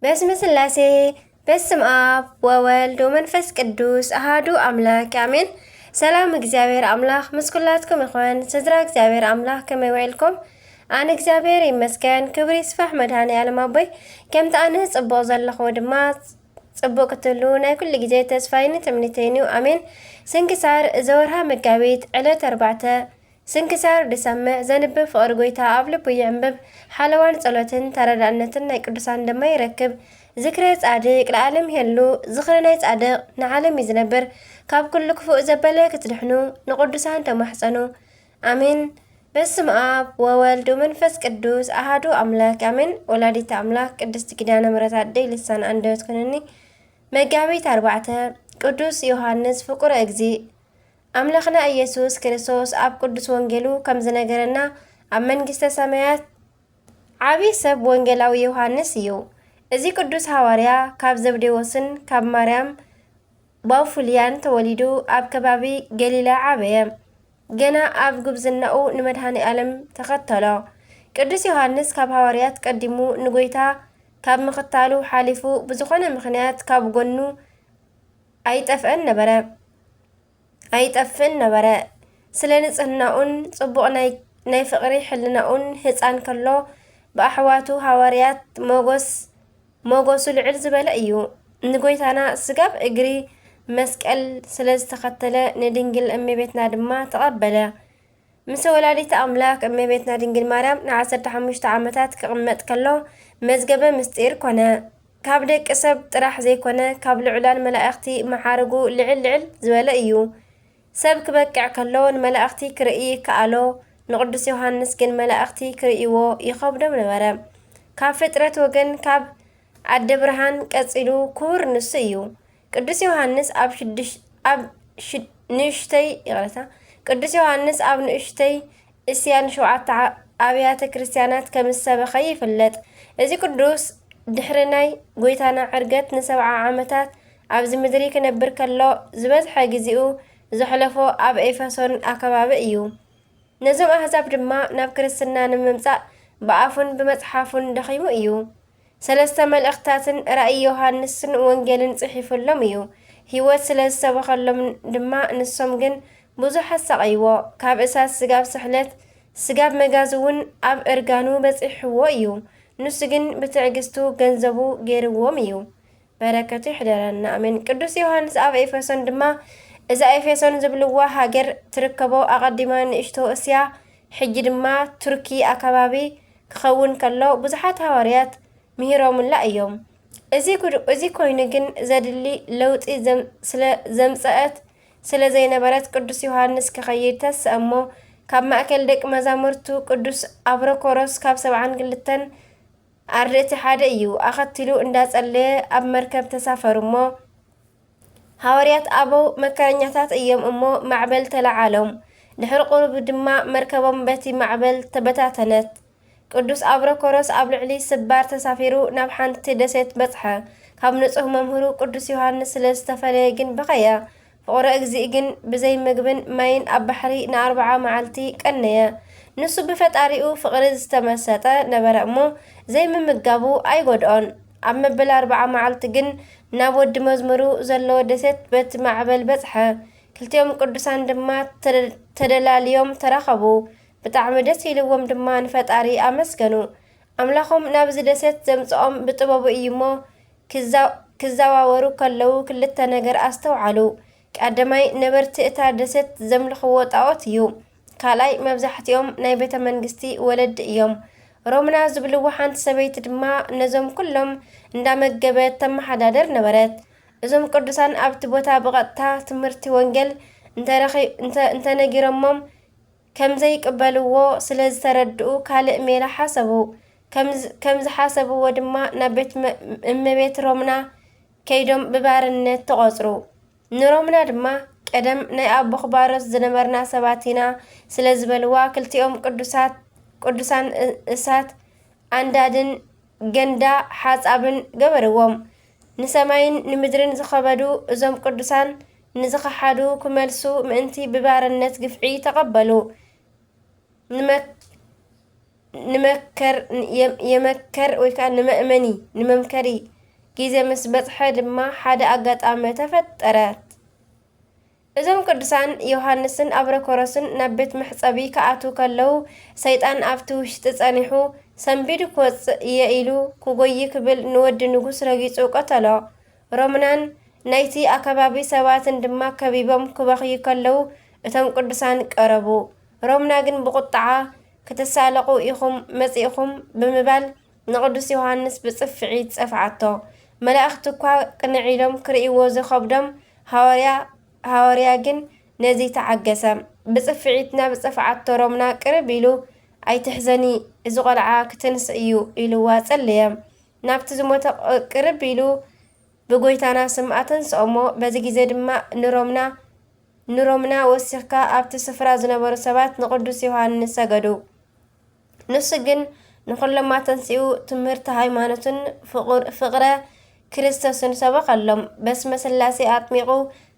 በስመ ስላሴ፣ በስም ኣብ ወወልድ ወመንፈስ ቅዱስ ኣሃዱ ኣምላክ ኣሜን። ሰላም እግዚኣብሔር ኣምላክ ምስ ኩላትኩም ይኹን። ስድራ እግዚኣብሔር ኣምላክ ከመይ ውዒልኩም? ኣነ እግዚኣብሔር ይመስገን፣ ክብሪ ይስፋሕ መድኃኔ ዓለም ኣቦይ። ከምቲ ኣነ ጽቡቕ ዘለኹ ድማ ጽቡቕ ክትህሉ ናይ ኩሉ ግዜ ተስፋይን ትምኒተይን እዩ። ኣሜን። ስንክሳር ዘወርሃ መጋቢት ዕለት ኣርባዕተ። ስንክሳር ድሰምዕ ዘንብብ ፍቕሪ ጎይታ ኣብ ልቡ ይዕንብብ። ሓለዋን ጸሎትን ተረዳእነትን ናይ ቅዱሳን ድማ ይረክብ። ዝክረ ጻድቅ ለዓለም ይሄሉ። ዝኽሪ ናይ ጻድቅ ንዓለም እዩ ዝነብር። ካብ ኩሉ ክፉእ ዘበለ ክትድሕኑ ንቅዱሳን ተማሕጸኑ። ኣሜን። በስመ ኣብ ወወልድ ወመንፈስ ቅዱስ ኣሃዱ ኣምላክ ኣሜን። ወላዲተ ኣምላክ ቅድስት ኪዳነ ምሕረት ኣደይ ልሳን ኣንደበት ኩንኒ። መጋቢት ኣርባዕተ። ቅዱስ ዮሃንስ ፍቁረ እግዚእ። ኣምላኽና ኢየሱስ ክርስቶስ ኣብ ቅዱስ ወንጌሉ ከም ዝነገረና፣ ኣብ መንግስተ ሰማያት ዓቢ ሰብ ወንጌላዊ ዮሃንስ እዩ። እዚ ቅዱስ ሃዋርያ ካብ ዘብዴዎስን ካብ ማርያም ባውፉልያን ተወሊዱ ኣብ ከባቢ ገሊላ ዓበየ። ገና ኣብ ጉብዝናኡ ንመድኃኔ ዓለም ተኸተሎ። ቅዱስ ዮሃንስ ካብ ሃዋርያት ቀዲሙ ንጎይታ ካብ ምኽታሉ ሓሊፉ ብዝኾነ ምኽንያት ካብ ጎኑ ኣይጠፍአን ነበረ። ኣይጠፍእን ነበረ። ስለ ንጽህናኡን ጽቡቕ ናይ ናይ ፍቕሪ ሕልናኡን ህጻን ከሎ ብኣሕዋቱ ሃዋርያት ሞጎስ ሞጎሱ ልዕል ዝበለ እዩ። ንጎይታና ስጋብ እግሪ መስቀል ስለ ዝተኸተለ ንድንግል እመቤትና ድማ ተቐበለ። ምስ ወላዲተ ኣምላክ እመቤትና ድንግል ማርያም ንዓሰርተ ሓሙሽተ ዓመታት ክቕመጥ ከሎ መዝገበ ምስጢር ኮነ። ካብ ደቂ ሰብ ጥራሕ ዘይኮነ ካብ ልዑላን መላእኽቲ መዓርጉ ልዕል ልዕል ዝበለ እዩ። ሰብ ክበቅዕ ከሎ ንመላእኽቲ ክርኢ ይከኣሎ፣ ንቅዱስ ዮሃንስ ግን መላእኽቲ ክርእይዎ ይኸብዶም ነበረ። ካብ ፍጥረት ወገን ካብ ኣደ ብርሃን ቀጺሉ ክቡር ንሱ እዩ። ቅዱስ ዮሃንስ ኣብ ሽድሽ ኣብ ሽድ ንእሽተይ ይቕረታ ቅዱስ ዮሃንስ ኣብ ንእሽተይ እስያን ሸውዓተ ዓ- ኣብያተ ክርስቲያናት ከም ዝሰበኸ ይፍለጥ። እዚ ቅዱስ ድሕሪ ናይ ጎይታና ዕርገት ንሰብዓ ዓመታት ኣብዚ ምድሪ ክነብር ከሎ ዝበዝሐ ግዜኡ ዘሕለፎ ኣብ ኤፌሶን ኣከባቢ እዩ። ነዞም ኣህዛብ ድማ ናብ ክርስትና ንምምጻእ ብኣፉን ብመጽሓፉን ደኺሙ እዩ። ሰለስተ መልእኽትታትን ራእይ ዮሃንስን ወንጌልን ጽሒፉሎም እዩ። ህይወት ስለ ዝሰበኸሎም ድማ ንሶም ግን ብዙሕ ኣሳቐይዎ። ካብ እሳት ስጋብ ስሕለት፣ ስጋብ መጋዝ እውን ኣብ እርጋኑ በጺሕዎ እዩ። ንሱ ግን ብትዕግስቱ ገንዘቡ ገይርዎም እዩ። በረከቱ ይሕደረና፣ ኣሜን። ቅዱስ ዮሃንስ ኣብ ኤፌሶን ድማ እዛ ኤፌሶን ዝብልዋ ሃገር ትርከቦ ኣቐዲማ ንእሽቶ እስያ፣ ሕጂ ድማ ቱርኪ ኣከባቢ ክኸውን ከሎ ብዙሓት ሃዋርያት ምሂሮምላ እዮም። እዚ ኩድ- እዚ ኮይኑ ግን ዘድሊ ለውጢ ዘም- ስለ ዘምጸአት ስለ ዘይነበረት ቅዱስ ዮሃንስ ክኸይድ ተስእ እሞ ካብ ማእከል ደቂ መዛሙርቱ ቅዱስ ኣብሮኮሮስ ካብ ሰብዓን ክልተን ኣርድእቲ ሓደ እዩ። ኣኸቲሉ እንዳጸለየ ኣብ መርከብ ተሳፈሩ እሞ ሃዋርያት ኣበው መከረኛታት እዮም እሞ ማዕበል ተለዓሎም። ድሕሪ ቁሩብ ድማ መርከቦም በቲ ማዕበል ተበታተነት። ቅዱስ ኣብሮኮሮስ ኣብ ልዕሊ ስባር ተሳፊሩ ናብ ሓንቲ ደሴት በጽሐ። ካብ ንጹህ መምህሩ ቅዱስ ዮሃንስ ስለ ዝተፈለየ ግን በኸየ። ፍቑረ እግዚእ ግን ብዘይ ምግብን ማይን ኣብ ባሕሪ ንኣርብዓ መዓልቲ ቀነየ። ንሱ ብፈጣሪኡ ፍቕሪ ዝተመሰጠ ነበረ እሞ ዘይምምጋቡ ኣይጎድኦን። ኣብ መበል ኣርብዓ መዓልቲ ግን ናብ ወዲ መዝሙሩ ዘለዎ ደሴት በቲ ማዕበል በጽሐ። ክልቲኦም ቅዱሳን ድማ ተደ- ተደላልዮም ተራኸቡ። ብጣዕሚ ደስ ኢልዎም ድማ ንፈጣሪ ኣመስገኑ። ኣምላኾም ናብዚ ደሴት ዘምጽኦም ብጥበቡ እዩ እሞ ክዛ- ክዘዋወሩ ከለዉ ክልተ ነገር ኣስተውዓሉ። ቀዳማይ ነበርቲ እታ ደሴት ዘምልኽዎ ጣኦት እዩ። ካልኣይ መብዛሕትኦም ናይ ቤተ መንግስቲ ወለዲ እዮም። ሮምና ዝብልዎ ሓንቲ ሰበይቲ ድማ ነዞም ኩሎም እንዳመገበት ተመሓዳደር ነበረት። እዞም ቅዱሳን ኣብቲ ቦታ ብቐጥታ ትምህርቲ ወንጌል እንተረኺ- እንተ- እንተነጊሮሞም ከም ዘይቅበልዎ ስለ ዝተረድኡ ካልእ ሜላ ሓሰቡ። ከም ዝ- ከም ዝሓሰብዎ ድማ ናብ ቤት መ- እመቤት ሮምና ከይዶም ብባርነት ተቖጽሩ። ንሮምና ድማ ቀደም ናይ ኣቦ ክባሮስ ዝነበርና ሰባት ኢና ስለ ዝበልዋ ክልቲኦም ቅዱሳት ቅዱሳን እ- እሳት ኣንዳድን ገንዳ ሓጻብን ገበርዎም። ንሰማይን ንምድርን ዝኸበዱ እዞም ቅዱሳን ንዝኸሓዱ ክመልሱ ምእንቲ ብባርነት ግፍዒ ተቐበሉ። ንመ- ንመከር የመከር ወይ ከዓ ንመእመኒ ንመምከሪ ግዜ ምስ በፅሐ ድማ ሓደ ኣጋጣሚ ተፈጠረት። እዞም ቅዱሳን ዮሃንስን ኣብረኮሮስን ናብ ቤት መሕጸቢ ክኣትዉ ከለዉ፣ ሰይጣን ኣብቲ ውሽጢ ጸኒሑ፣ ሰንቢዱ ክወጽእ እየ ኢሉ ክጎዪ ክብል ንወዲ ንጉስ ረጊጹ ቀተሎ። ሮምናን ናይቲ ኣከባቢ ሰባትን ድማ ከቢቦም ክበኽዩ ከለዉ፣ እቶም ቅዱሳን ቀረቡ። ሮምና ግን ብቑጥዓ፣ "ክትሳለቑ ኢኹም መጺእኹም?" ብምባል ንቅዱስ ዮሃንስ ብጽፍዒት ጸፍዓቶ። መላእኽቲ እኳ ቅንዕ ኢሎም ክርእይዎ ዝኸብዶም ሃዋርያ፣ ሃዋርያ ግን ነዚ ተዓገሰ። ብጽፍዒት ናብ ጸፍዓቶ ሮምና ቅርብ ኢሉ፣ "ኣይትሕዘኒ፣ እዚ ቖልዓ ክትንስ እዩ" ኢልዋ ጸለየ። ናብቲ ዝሞተ ቕ-፣ ቅርብ ኢሉ ብጎይታና ስም ኣተንስኦሞ። በዚ ግዜ ድማ ንሮምና፣ ንሮምና ወሲኽካ ኣብቲ ስፍራ ዝነበሩ ሰባት ንቅዱስ ዮሃንስ ሰገዱ። ንሱ ግን ንኹሎም ኣተንሲኡ ትምህርቲ ሃይማኖትን ፍቑር-፣ ፍቕረ ክርስቶስን ሰበኸሎም። በስመ ስላሴ ኣጥሚቑ፣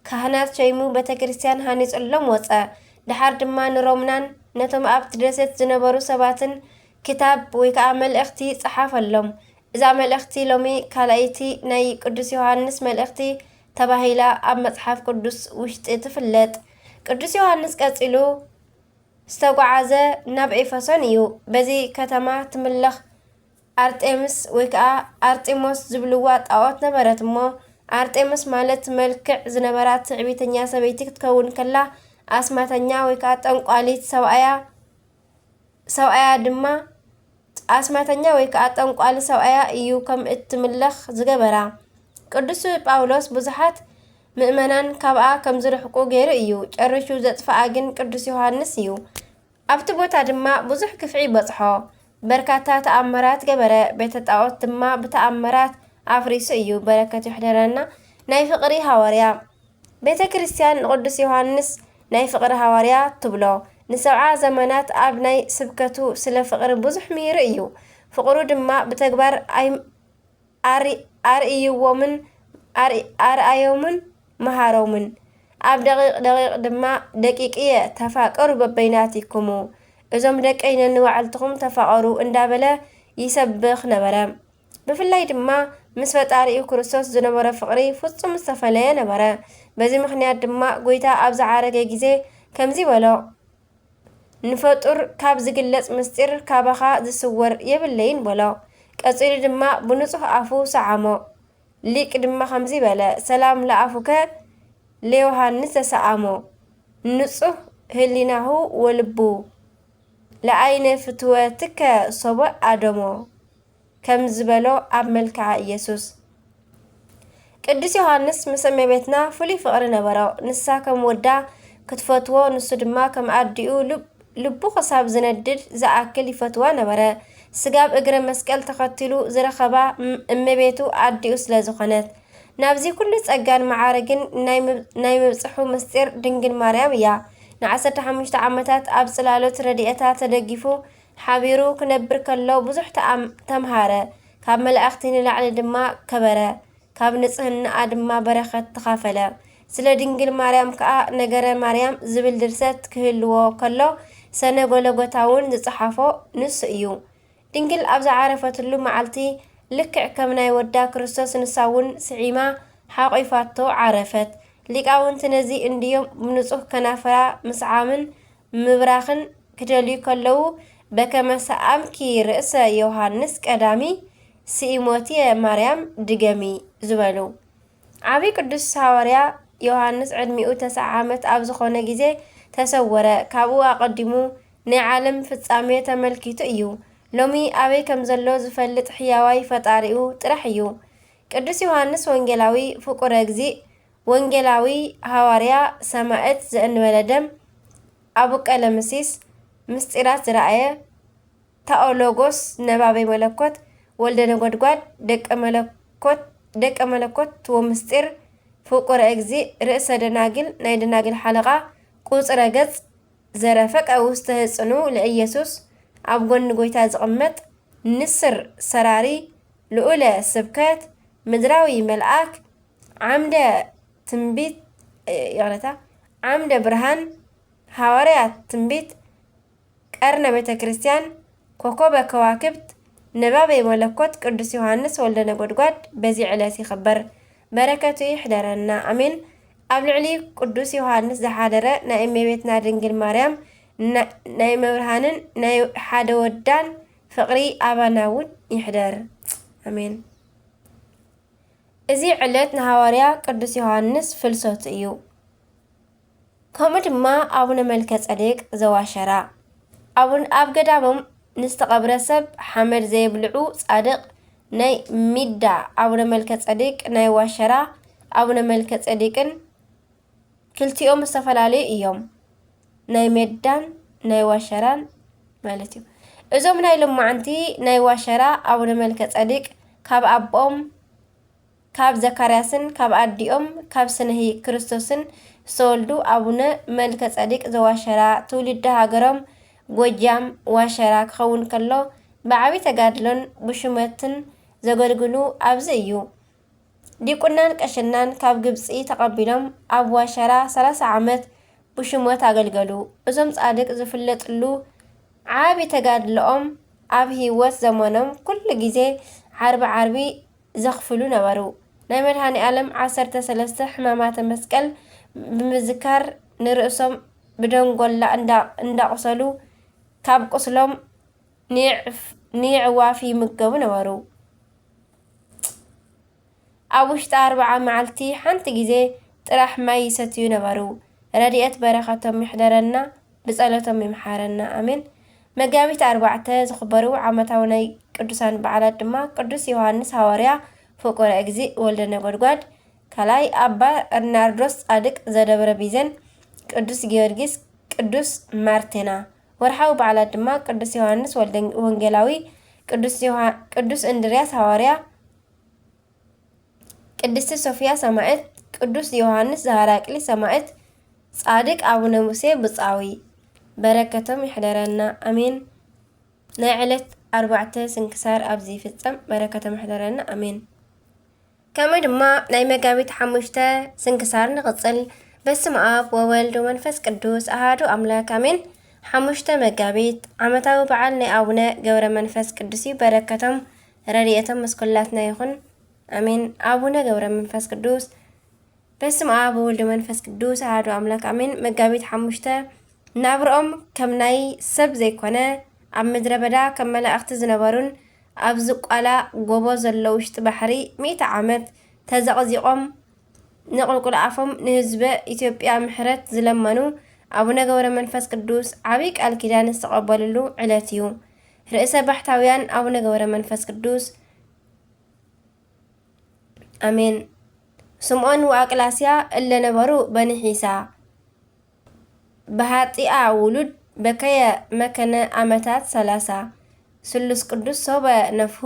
ካህናት ሸይሙ፣ ቤተ ክርስቲያን ሃኒጹሎም ወጸ። ደሓር ድማ ንሮምናን ነቶም ኣብቲ ደሴት ዝነበሩ ሰባትን ክታብ ወይ ከዓ መልእኽቲ ጸሓፈሎም። እዛ መልእኽቲ ሎሚ ካልኣይቲ ናይ ቅዱስ ዮሃንስ መልእኽቲ ተባሂላ ኣብ መጽሓፍ ቅዱስ ውሽጢ ትፍለጥ። ቅዱስ ዮሃንስ ቀጺሉ ዝተጓዓዘ ናብ ኤፌሶን እዩ። በዚ ከተማ ትምለኽ ኣርጤምስ ወይ ከዓ ኣርጢሞስ ዝብልዋ ጣዖት ነበረት እሞ፣ ኣርጤምስ ማለት መልክዕ ዝነበራ ትዕቢተኛ ሰበይቲ ክትከውን ከላ፣ ኣስማተኛ ወይ ከዓ ጠንቋሊት ሰብኣያ፣ ሰብኣያ ድማ፣ ኣስማተኛ ወይ ከዓ ጠንቋሊ ሰብኣያ እዩ ከም እትምለኽ ዝገበራ። ቅዱስ ጳውሎስ ብዙሓት ምእመናን ካብኣ ከም ዝርሕቁ ገይሩ እዩ። ጨሪሹ ዘጥፍኣ ግን ቅዱስ ዮሃንስ እዩ። ኣብቲ ቦታ ድማ ብዙሕ ግፍዒ በጽሖ። በርካታ ተኣምራት ገበረ። ቤተ ጣዖት ድማ ብተኣምራት ኣፍሪሱ እዩ። በረከት ይሕደረና። ናይ ፍቕሪ ሃዋርያ። ቤተ ክርስቲያን ንቅዱስ ዮሃንስ ናይ ፍቕሪ ሃዋርያ ትብሎ። ንሰብዓ ዘመናት ኣብ ናይ ስብከቱ ስለ ፍቕሪ ብዙሕ ምሂሩ እዩ። ፍቕሩ ድማ ብተግባር ኣይ-፣ ኣር-፣ ኣርእይዎምን ኣር-፣ ኣርኣዮምን መሃሮምን። ኣብ ደቂቕ ደቂቕ ድማ፣ "ደቂቅየ፣ ተፋቀሩ በበይናቲክሙ፣ እዞም ደቀይ ነንባዕልትኹም ተፋቐሩ" እንዳበለ ይሰብኽ ነበረ። ብፍላይ ድማ ምስ ፈጣሪኡ ክርስቶስ ዝነበሮ ፍቕሪ ፍጹም ዝተፈለየ ነበረ። በዚ ምኽንያት ድማ ጎይታ ኣብ ዝዓረገ ግዜ ከምዚ በሎ፣ "ንፈጡር ካብ ዝግለጽ ምስጢር ካባኻ ዝስወር የብለይን" በሎ። ቀጺሉ ድማ ብንጹህ ኣፉ ሰዓሞ። ሊቅ ድማ ከምዚ በለ፣ "ሰላም ለኣፉከ ለዮሃንስ ዘሰኣሞ፣ ንጹህ ህሊናሁ ወልቡ፣ ለኣይነ ፍትወትከ ሶበ ኣደሞ" ከም ዝበሎ ኣብ መልክዓ ኢየሱስ። ቅዱስ ዮሃንስ ምስ እመቤትና ፍሉይ ፍቕሪ ነበሮ። ንሳ ከም ወዳ ክትፈትዎ፣ ንሱ ድማ ከም ኣዲኡ ልብ-፣ ልቡ ክሳብ ዝነድድ ዝኣክል ይፈትዋ ነበረ። ስጋብ እግረ መስቀል ተኸቲሉ ዝረኸባ እም-፣ እመቤቱ ኣዲኡ ስለ ዝኾነት። ናብዚ ኩሉ ጸጋን መዓርግን ናይ ምብ-፣ ናይ ምብጽሑ ምስጢር ድንግል ማርያም እያ። ንዓሰርተ ሓሙሽተ ዓመታት ኣብ ጽላሎት ረድኤታ ተደጊፉ ሓቢሩ ክነብር ከሎ ብዙሕ ተኣም-፣ ተምሃረ። ካብ መላእኽቲ ንላዕሊ ድማ ከበረ። ካብ ንጽህናኣ ድማ በረኸት ተኻፈለ። ስለ ድንግል ማርያም ከኣ ነገረ ማርያም ዝብል ድርሰት ክህልዎ ከሎ፣ ሰነ ጎለጎታ እውን ዝጸሓፎ ንሱ እዩ። ድንግል ኣብ ዝዓረፈትሉ መዓልቲ፣ ልክዕ ከም ናይ ወዳ ክርስቶስ፣ ንሳ እውን ስዒማ ሓቒፋቶ ዓረፈት። ሊቃውንቲ ነዚ እንድዮም ብንጹህ ከናፍራ ምስዓምን ምብራኽን ክደልዩ ከለዉ፣ "በከመ ሰኣምኪ ርእሰ ዮሃንስ ቀዳሚ፣ ስኢሞትየ ማርያም ድገሚ" ዝበሉ። ዓቢ ቅዱስ ሃዋርያ ዮሃንስ ዕድሚኡ ተስዓ ዓመት ኣብ ዝኾነ ግዜ ተሰወረ። ካብኡ ኣቐዲሙ ናይ ዓለም ፍጻሜ ተመልኪቱ እዩ። ሎሚ ኣበይ ከም ዘሎ ዝፈልጥ ሕያዋይ ፈጣሪኡ ጥራሕ እዩ። ቅዱስ ዮሃንስ ወንጌላዊ፣ ፍቁረ እግዚእ፣ ወንጌላዊ፣ ሃዋርያ፣ ሰማዕት፣ ዘእንበለ ደም፣ ኣቡ ቀለምሲስ፣ ምስጢራት ዝረኣየ፣ ታኦሎጎስ፣ ነባቤ መለኮት፣ ወልደ ነጎድጓድ፣ ደቀ መለኮት፣ ደቀ መለኮት ወምስጢር፣ ፍቁረ እግዚእ፣ ርእሰ ደናግል፣ ናይ ደናግል ሓለቓ፣ ቁጽረ ገጽ፣ ዘረፈቀ ውስተ ህጽኑ ለኢየሱስ፣ ኣብ ጎኒ ጎይታ ዝቕመጥ፣ ንስር ሰራሪ፣ ልኡለ ስብከት፣ ምድራዊ መልኣክ፣ ዓምደ ትንቢት፣ ይቕረታ፣ ዓምደ ብርሃን፣ ሃዋርያት ትንቢት፣ ቀርነ ቤተ ክርስቲያን፣ ኮኮበ ከዋክብት፣ ነባቤ መለኮት ቅዱስ ዮሃንስ ወልደ ነጎድጓድ በዚ ዕለት ይኽበር። በረከቱ ይሕደረና፣ ኣሜን። ኣብ ልዕሊ ቅዱስ ዮሃንስ ዝሓደረ ናይ እመቤትና ድንግል ማርያም፣ ና-፣ ናይ መብርሃንን ናይ ሓደ ወዳን ፍቕሪ ኣባና እውን ይሕደር። ኣሜን። እዚ ዕለት ንሃዋርያ ቅዱስ ዮሃንስ ፍልሰቱ እዩ። ከምኡ ድማ ኣቡነ መልከ ጸዴቅ ዘዋሸራ። ኣቡን-፣ ኣብ ገዳሞም ንዝተቐብረ ሰብ ሓመድ ዘየብልዑ ጻድቕ ናይ ሚዳ ኣቡነ መልከ ጸዴቅ ናይ ዋሸራ ኣቡነ መልከ ጸዴቅን ክልቲኦም ዝተፈላለዩ እዮም። ናይ ሜዳን ናይ ዋሸራን ማለት እዩ። እዞም ናይ ሎማዓንቲ ናይ ዋሸራ ኣቡነ መልከ ጸዴቅ ካብ ኣቦኦም ካብ ዘካርያስን ካብ ኣዲኦም ካብ ስነሂ ክርስቶስን ዝተወልዱ ኣቡነ መልከ ጸዴቅ ዘዋሸራ ትውልዲ ሃገሮም ጎጃም ዋሸራ ክኸውን ከሎ ብዓቢ ተጋድሎን ብሹመትን ዘገልግሉ ኣብዚ እዩ። ዲቁናን ቀሽናን ካብ ግብጺ ተቐቢሎም ኣብ ዋሸራ ሰላሳ ዓመት ብሹመት ኣገልገሉ። እዞም ጻድቅ ዝፍለጥሉ ዓቢ ተጋድሎኦም ኣብ ህይወት ዘመኖም ኩሉ ግዜ ዓርቢ ዓርቢ ዘኽፍሉ ነበሩ። ናይ መድሃኔ ኣለም ዓሰርተ ሰለስተ ሕማማተ መስቀል ብምዝካር ንርእሶም ብደንጎላ እንዳ-፣ እንዳቑሰሉ ካብ ቁስሎም ንየዕፍ-፣ ንየዕዋፍ ይምገቡ ነበሩ። ኣብ ውሽጢ ኣርብዓ መዓልቲ ሓንቲ ግዜ ጥራሕ ማይ ይሰትዩ ነበሩ። ረድኤት በረኸቶም ይሕደረና፣ ብጸሎቶም ይምሓረና። ኣሜን። መጋቢት ኣርባዕተ ዝኽበሩ ዓመታዊ ናይ ቅዱሳን በዓላት ድማ ቅዱስ ዮሃንስ ሃዋርያ ፍቁረ እግዚእ ወልደ ነጎድጓድ፣ ካልኣይ ኣባ በርናርዶስ ጻድቅ ዘደብረ ቢዘን፣ ቅዱስ ጊዮርጊስ፣ ቅዱስ ማርቴና። ወርሓዊ በዓላት ድማ ቅዱስ ዮሃንስ ወልደ ወንጌላዊ፣ ቅዱስ ዮሃ-፣ ቅዱስ እንድርያስ ሃዋርያ፣ ቅድስቲ ሶፍያ ሰማዕት፣ ቅዱስ ዮሃንስ ዘሃራቅሊ ሰማዕት፣ ጻድቅ ኣቡነ ሙሴ ብጻዊ። በረከቶም ይሕደረና፣ ኣሜን። ናይ ዕለት ኣርባዕተ ስንክሳር ኣብዚ ይፍጸም። በረከቶም ይሕደረና፣ ኣሜን። ከምኡ ድማ ናይ መጋቢት ሓሙሽተ ስንክሳር ንቕጽል። በስመ ኣብ ወወልድ ወመንፈስ ቅዱስ ኣሃዱ ኣምላክ፣ ኣሜን። ሓሙሽተ መጋቢት ዓመታዊ በዓል ናይ ኣቡነ ገብረ መንፈስ ቅዱስ እዩ። በረከቶም ረድኤቶም ምስ ኩላትና ይኹን፣ ኣሜን። ኣቡነ ገብረ መንፈስ ቅዱስ። በስመ ኣብ ወወልድ ወመንፈስ ቅዱስ ኣሃዱ ኣምላክ፣ ኣሜን። መጋቢት ሓሙሽተ ናብርኦም ከም ናይ ሰብ ዘይኮነ፣ ኣብ ምድረ በዳ ከም መላእኽቲ ዝነበሩን ኣብ ዝቋላ ጎቦ ዘሎ ውሽጢ ባሕሪ ሚእቲ ዓመት ተዘቕዚቖም ንቁልቁል ኣፎም ንህዝበ ኢትዮጵያ ምሕረት ዝለመኑ ኣቡነ ገብረ መንፈስ ቅዱስ ዓብይ ቃል ኪዳን ዝተቐበልሉ ዕለት እዩ። ርእሰ ባሕታውያን ኣቡነ ገብረ መንፈስ ቅዱስ፣ ኣሜን። ስምዖን ወኣቅላስያ እለ ነበሩ በንሒሳ፣ ብሃጢኣ ውሉድ በከየ መከነ ኣመታት ሰላሳ፣ ስሉስ ቅዱስ ሶበ ነፍሁ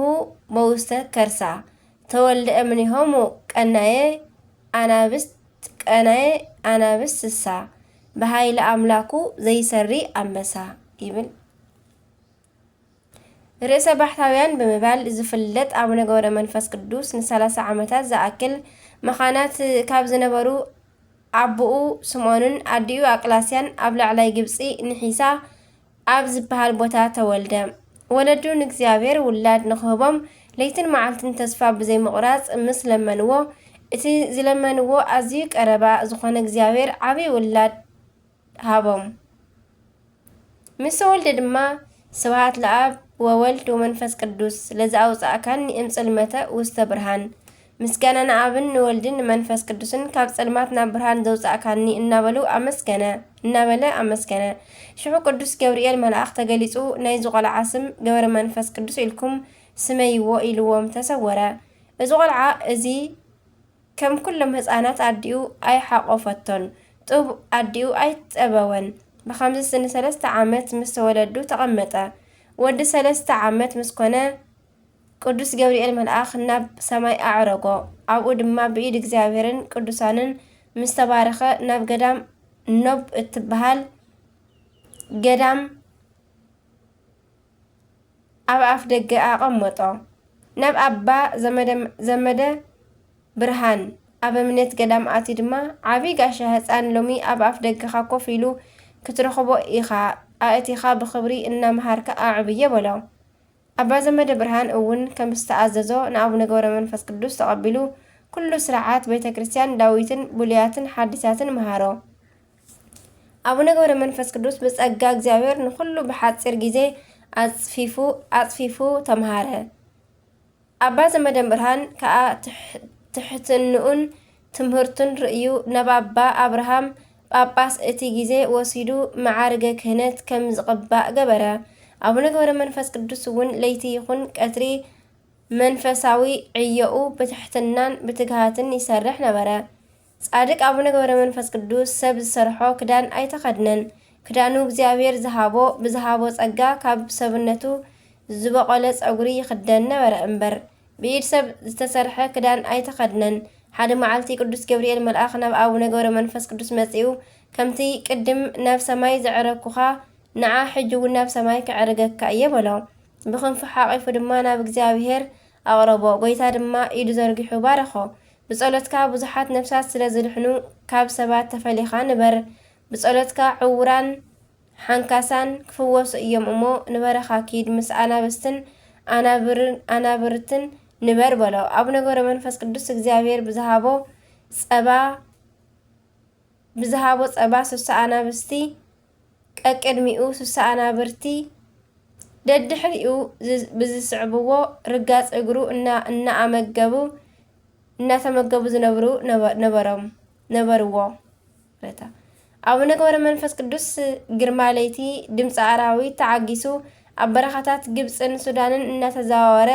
በውስተ ከርሳ፣ ተወልደ እምኔሆሙ ቀናየ ኣናብስት፣ ቀናየ ኣናብስት ስሳ፣ ብሃይለ ኣምላኩ ዘይሰሪ ኣንበሳ ይብል። ርእሰ ባሕታውያን ብምባል ዝፍለጥ ኣቡነ ገብረ መንፈስ ቅዱስ ንሰላሳ ዓመታት ዝኣክል መኻናት ካብ ዝነበሩ ኣቦኡ ስምዖንን ኣዲኡ ኣቅላስያን ኣብ ላዕላይ ግብጺ ንሒሳ ኣብ ዝበሃል ቦታ ተወልደ። ወለዱ ንእግዚኣብሔር ውላድ ንኽህቦም ለይትን መዓልትን ተስፋ ብዘይምቑራጽ ምስ ለመንዎ፣ እቲ ዝለመንዎ ኣዝዩ ቀረባ ዝኾነ እግዚኣብሔር ዓብዪ ውላድ ሃቦም። ምስ ተወልደ ድማ፣ ስብሐት ለኣብ ወወልድ ወመንፈስ ቅዱስ ለዘኣውጻእካኒ እምጽልመተ ውስተ ብርሃን፣ ምስጋና ንኣብን ንወልድን ንመንፈስ ቅዱስን ካብ ጽልማት ናብ ብርሃን ዘውጻእካኒ እናበሉ ኣመስገነ፣ እናበለ ኣመስገነ። ሽዑ ቅዱስ ገብርኤል መልኣኽ ተገሊጹ፣ ናይዚ ቆልዓ ስም ገብረ መንፈስ ቅዱስ ኢልኩም ስመይዎ ኢልዎም ተሰወረ። እዚ ቆልዓ እዚ ከም ኩሎም ህጻናት ኣዲኡ ኣይሓቆፈቶን፣ ጡብ ኣዲኡ ኣይጠበወን። ብኸምዚ ንሰለስተ ዓመት ምስ ተወለዱ ተቐመጠ። ወዲ ሰለስተ ዓመት ምስ ኮነ፣ ቅዱስ ገብርኤል መልኣኽ ናብ ሰማይ ኣዕረጎ። ኣብኡ ድማ ብኢድ እግዚኣብሔርን ቅዱሳንን ምስ ተባረኸ፣ ናብ ገዳም ኖብ እትበሃል ገዳም ኣብ ኣፍ ደገ ኣቐመጦ። ናብ ኣባ ዘመደ፣ ዘመደ ብርሃን ኣበምኔት ገዳም ኣትዩ ድማ፣ ዓቢ ጋሻ ህጻን ሎሚ ኣብ ኣፍ ደገኻ ኮፍ ኢሉ ክትረኽቦ ኢኻ፣ ኣእቲኻ ብኽብሪ እናመሃርካ ኣዕብዮ በሎ። ኣባ ዘመደ ብርሃን እውን ከም ዝተኣዘዞ ንኣቡነ ገብረ መንፈስ ቅዱስ ተቐቢሉ ኩሉ ስርዓት ቤተ ክርስቲያን ዳዊትን ብሉያትን ሓዲሳትን መሃሮ። ኣቡነ ገብረ መንፈስ ቅዱስ ብጸጋ እግዚኣብሔር ንኹሉ ብሓጺር ግዜ ኣጽፊፉ ኣጽፊፉ ተምሃረ። ኣባ ዘመደ ብርሃን ከኣ ትሕ- ትሕትንኡን ትምህርቱን ርእዩ ናብ ኣባ ኣብርሃም ጳጳስ እቲ ግዜ ወሲዱ መዓርገ ክህነት ከም ዝቕባእ ገበረ። ኣቡነ ገብረ መንፈስ ቅዱስ እውን ለይቲ ይኹን ቀትሪ መንፈሳዊ ዕዮኡ ብትሕትናን ብትግሃትን ይሰርሕ ነበረ። ጻድቅ ኣቡነ ገብረ መንፈስ ቅዱስ ሰብ ዝሰርሖ ክዳን ኣይተኸድነን። ክዳኑ እግዚኣብሔር ዝሃቦ ብዝሃቦ ጸጋ ካብ ሰብነቱ ዝበቖለ ጸጉሪ ይኽደን ነበረ እምበር ብኢድ ሰብ ዝተሰርሐ ክዳን ኣይተኸድነን። ሓደ መዓልቲ ቅዱስ ገብርኤል መልኣኽ ናብ ኣቡነ ገብረ መንፈስ ቅዱስ መጺኡ፣ ከምቲ ቅድም ናብ ሰማይ ዘዕረግኩኻ ንዓ ሕጂ እውን ናብ ሰማይ ከዕርገካ እየ በሎ። ብክንፉ ሓቒፉ ድማ ናብ እግዚኣብሔር ኣቕረቦ። ጎይታ ድማ ኢዱ ዘርጊሑ ባረኾ። ብጸሎትካ ብዙሓት ነፍሳት ስለ ዝድሕኑ ካብ ሰባት ተፈሊኻ ንበር። ብጸሎትካ ዕውራን ሓንካሳን ክፍወሱ እዮም እሞ ንበረኻ ኪድ ምስ ኣናብስትን ኣናብርን ኣናብርትን ንበር በሎ። ኣቡነ ገብረ መንፈስ ቅዱስ እግዚኣብሔር ብዝሃቦ ጸባ ብዝሃቦ ጸባ ስሳ ኣናብስቲ ቀቅድሚኡ ስሳ ኣናብርቲ ደድሕሪኡ ዝ- ብዝስዕብዎ ርጋጽ እግሩ እና እናኣመገቡ እናተመገቡ ዝነብሩ ነበ- ነበሮም ነበርዎ። ረታ ኣቡነ ገብረ መንፈስ ቅዱስ ግርማ ለይቲ ድምፂ ኣራዊት ተዓጊሱ ኣብ በረኻታት ግብፅን ሱዳንን እናተዘዋወረ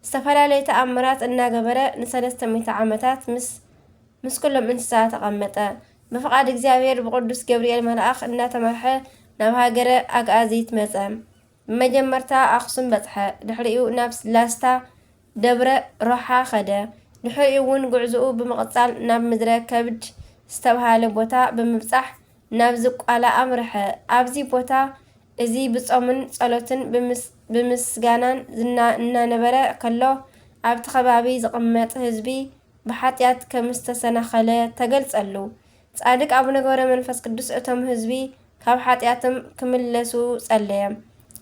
ዝተፈላለዩ ተኣምራት እናገበረ ንሰለስተ ሚእቲ ዓመታት ምስ ምስ ኩሎም እንስሳ ተቐመጠ። ብፍቓድ እግዚኣብሔር ብቅዱስ ገብርኤል መልኣኽ እናተመርሐ ናብ ሃገረ ኣግኣዚት መጸ። ብመጀመርታ ኣኽሱም በጽሐ። ድሕሪኡ ናብ ላስታ ደብረ ሮሓ ኸደ። ድሕሪኡ እውን ጉዕዞኡ ብምቕጻል ናብ ምድረ ከብድ ዝተብሃለ ቦታ ብምብጻሕ ናብ ዝቋላ ኣምርሐ። ኣብዚ ቦታ እዚ ብጾምን ጸሎትን ብምስ- ብምስጋናን ዝና- እናነበረ ከሎ ኣብቲ ከባቢ ዝቕመጥ ህዝቢ ብሓጢኣት ከም ዝተሰናኸለ ተገልጸሉ። ጻድቅ ኣቡነ ገብረ መንፈስ ቅዱስ እቶም ህዝቢ ካብ ሓጢኣቶም ክምለሱ ጸለየ።